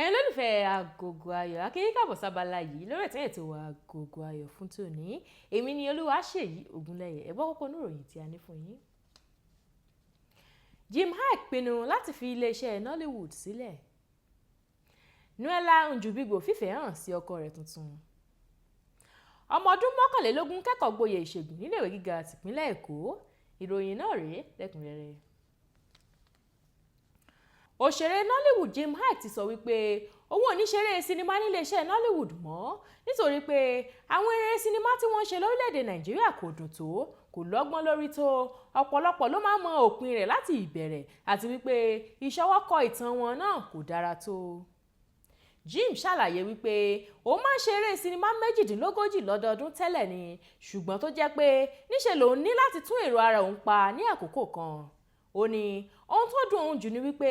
Ẹ̀yin olólùfẹ́ Agogo Ayọ̀, a kí yín káàbọ̀ sábala yìí lórí ètò ètò Agogo Ayọ̀ fún tòní. Èmi ni Olúwaṣèyí Ògúnlẹ̀yẹ. Ẹ gbọ́ kókó inú ìròyìn tí a ní fún yín. Jim Iyke pinnu láti fi iléeṣẹ́ Nollywood sílẹ̀. Nuella Njubigbo fìfẹ́ hàn sí ọkọ rẹ̀ tuntun. Ọmọ ọdún 21 kẹ́kọ̀ọ́ gboyè ìṣègùn níléèwé gíga tìpínlẹ̀ Èkó. Ìròyìn náà rèé lẹ́kùnrẹ́rẹ́. Òṣèré Nollywood Jim Iyke ti sọ wípé òun ò ní ṣeré sinimá níléeṣẹ́ Nollywood mọ́ nítorí pé àwọn eré sinimá tí wọ́n ń ṣe lórílẹ̀‐èdè Nàìjíríà kò dùn tó, kò lọ́gbọ́n lórí tó, ọ̀pọ̀lọpọ̀ ló máa ń mọ òpin rẹ̀ láti ìbẹ̀rẹ̀ àti wípé ìṣọwọ́kọ ìtàn wọn náà kò dára tó. Jim ṣàlàyé wípé òun máa ń ṣe eré sinimá 38 lọ́dọọdún tẹ́lẹ̀ ni, ṣùgbọ́n tó jẹ́ pé níṣe lòun ní láti tún èrò ara òun pa ní àkókò kan. Ó ní ohun tó dùn òun jù ni wípé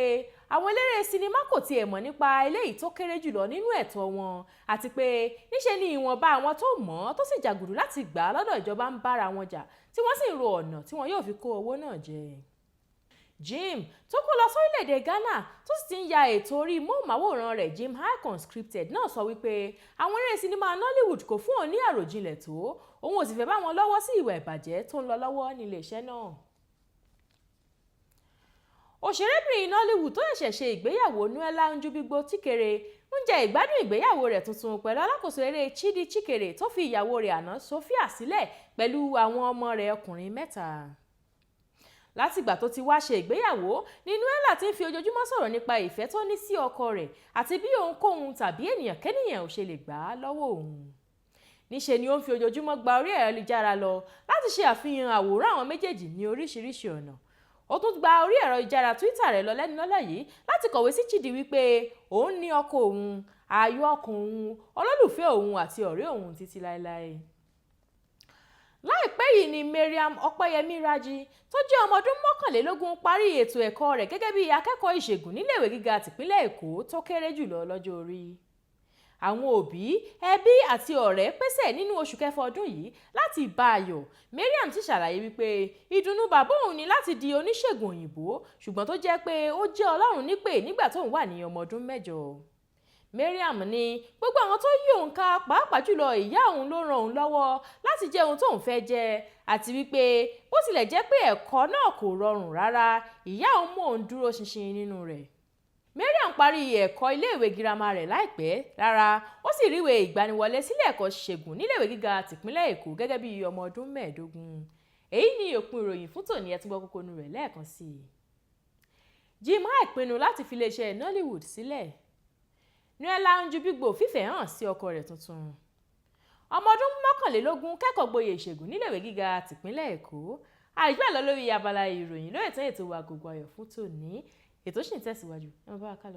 àwọn eléré sinimá kò tiẹ̀ mọ̀ nípa eléyìí tó kéré jùlọ nínú ẹ̀tọ́ wọn, àti pé níṣe ni ìwọ̀nba àwọn tó mọ̀ tó sì jàgùdù láti gbà á lọ́dọ̀ ìjọba ń bára wọn jà, tí wọ́n sì ń ro ọ̀nà tí wọn yóò fi kó owó náà jẹ. Jim tó kó lọ sórílẹ̀-èdè Ghana tó sì ti ń ya ètò orí móhùnmáwòrán rẹ̀ Jim Iyke Unscripted náà sọ wípé àwọn eré sinimá Nollywood kò fún òun ní àròjinlẹ̀ tó, òun ò sì fẹ́ bá wọn lọ́wọ́ sí ìwà ìbàjẹ́ tó ń lọ lọ́wọ́ níléeṣẹ́ náà. Òṣèrébìnrin Nollywood tó ṣẹ̀ṣẹ̀ ṣe ìgbéyàwó Nuella Njubigbo Chikere ń jẹ ìgbádùn ìgbéyàwó rẹ̀ tuntun pẹ̀lú alákòóso eré Chidi Chikere tó fi ìyàwó rẹ̀ àná Sophia sílẹ̀ pẹ̀lú àwọn ọmọ rẹ̀ ọkùnrin 3. Látìgbà tó ti wá ṣe ìgbéyàwó ni Nuella ti ń fi ojoojúmọ́ sọ̀rọ̀ nípa ìfẹ́ tó ní sí ọkọ rẹ̀ àti bí ohunkóhun tàbí ènìyàn kẹ́nìyàn ò ṣe lè gbà á lọ́wọ́ òun. Níṣe ni ó ń fi ojoojúmọ́ gba orí ẹ̀rọ ayélujára lọ láti ṣe àfihàn àwòrán àwọn méjèèjì ní oríṣiríṣi ọ̀nà. Ó tún gba orí ẹ̀rọ ayélujára Twitter rẹ̀ lọ lẹ́nu lọ́lọ́ yìí láti kọ̀wé sí Chidi wípé òun ní ọkọ òun, ààyò ọkàn òun, olólùfẹ́ òun àti ọ̀rẹ́ òun títí láéláé. Láìpẹ́ yìí ni Mariam Ọpẹ́yẹmí Rájí tó jẹ́ ọmọ ọdún 21 parí ètò ẹ̀kọ́ rẹ̀ gẹ́gẹ́ bí akẹ́kọ̀ọ́ ìṣègùn níléèwé gíga tìpínlẹ̀ Èkó tó kéré jùlọ lọ́jọ́ orí. Àwọn òbí, ẹbí àti ọ̀rẹ́ pèsè nínú oṣù kẹfà ọdún yìí láti bá a yọ̀. Mariam ti ṣàlàyé wípé ìdùnnú bàbá òun ni láti di oníṣègùn òyìnbó, ṣùgbọ́n tó jẹ́ pé ó jẹ́ Ọlọ́run nípè nígbà tóun wà ní ọmọ ọdún 8. Mariam ní gbogbo àwọn tó yí òun ká, pàápàá jùlọ ìyá òun, ló ran òun lọ́wọ́ láti jẹ́ ohun tóun fẹ́ jẹ́, àti wípé bó tilẹ̀ jẹ́ pé ẹ̀kọ́ náà kò rọrùn rárá, ìyá òun mú òun dúró ṣinṣin nínú rẹ̀. Mariam parí ẹ̀kọ́ iléèwé girama rẹ̀ láìpẹ́ rárá, ó sì ríwèé ìgbaniwọlé sílé ẹ̀kọ́ ṣègùn níléèwé gíga tìpínlẹ̀ Èkó gẹ́gẹ́ bí ọmọ ọdún 15. Èyí ni òpin ìròyìn fún tòní. Ẹ tún gbọ́ kókó inú rẹ̀ lẹ́ẹ̀kan sí i. Jim Iyke pinnu láti fi iléeṣẹ́ Nollywood sílẹ̀. Nuella Njubigbo fìfẹ́ hàn sí ọkọ rẹ̀ tuntun. Ọmọ ọdún 21 kẹ́kọ̀ọ́ gboyè ìṣègùn níléèwé gíga tìpínlẹ̀ Èkó. Àìjùbà lọ lórí abala ìròyìn lórí ètò ètò Agogo Ayọ̀ fún tòní. Ètò sì ń tẹ̀síwájú, ẹ máa bá wa kálọ.